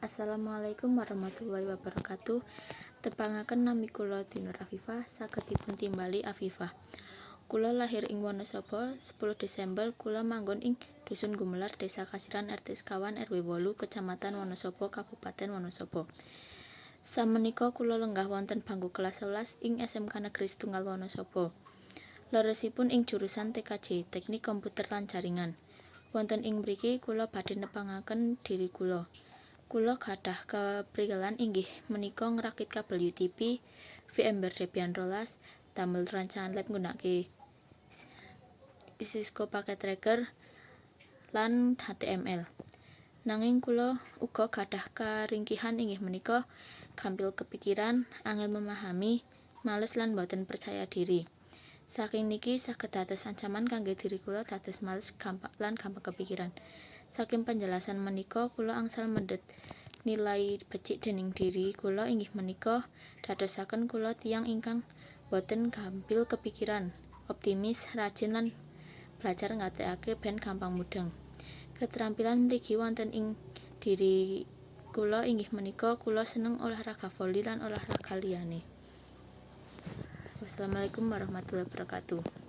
Assalamualaikum warahmatullahi wabarakatuh. Tepangaken, nami kula Dwi Nur Afifah, saged dipun timbali Afifah. Kula lahir ing Wonosobo 10 Desember. Kula manggon ing Dusun Gumelar, Desa Kasiran, RT 4 RW 8, Kecamatan Wonosobo, Kabupaten Wonosobo. Samenika kula lenggah wonten bangku kelas 11 ing SMK Negeri Setunggal Wonosobo. Leresipun ing jurusan TKJ, Teknik Komputer lan Jaringan. Wonten ing mriki kula badhe nepangaken diri kula. Kula gadah keprigelan inggih menika ngrakit kabel UTP, VMware Debian 12, damel rancangan lab nggunakake Cisco Packet Tracer lan HTML. Nanging kula uga gadah karingkihan, inggih menika gampil kepikiran, angel memahami, males lan boten percaya diri. Saking niki saged dados ancaman kangge diri kula, dados males gampang lan gampang kepikiran. Saking penjelasan menika kula angsal mendhet nilai becik dening diri kula, inggih menika dadosaken kula tiyang ingkang boten gampil kepikiran, optimis, rajin lan belajar nggatekake ben gampang mudheng. Keterampilan mligi wonten ing diri kula inggih menika kula seneng olahraga voli lan olahraga liyane. Wassalamualaikum warahmatullahi wabarakatuh.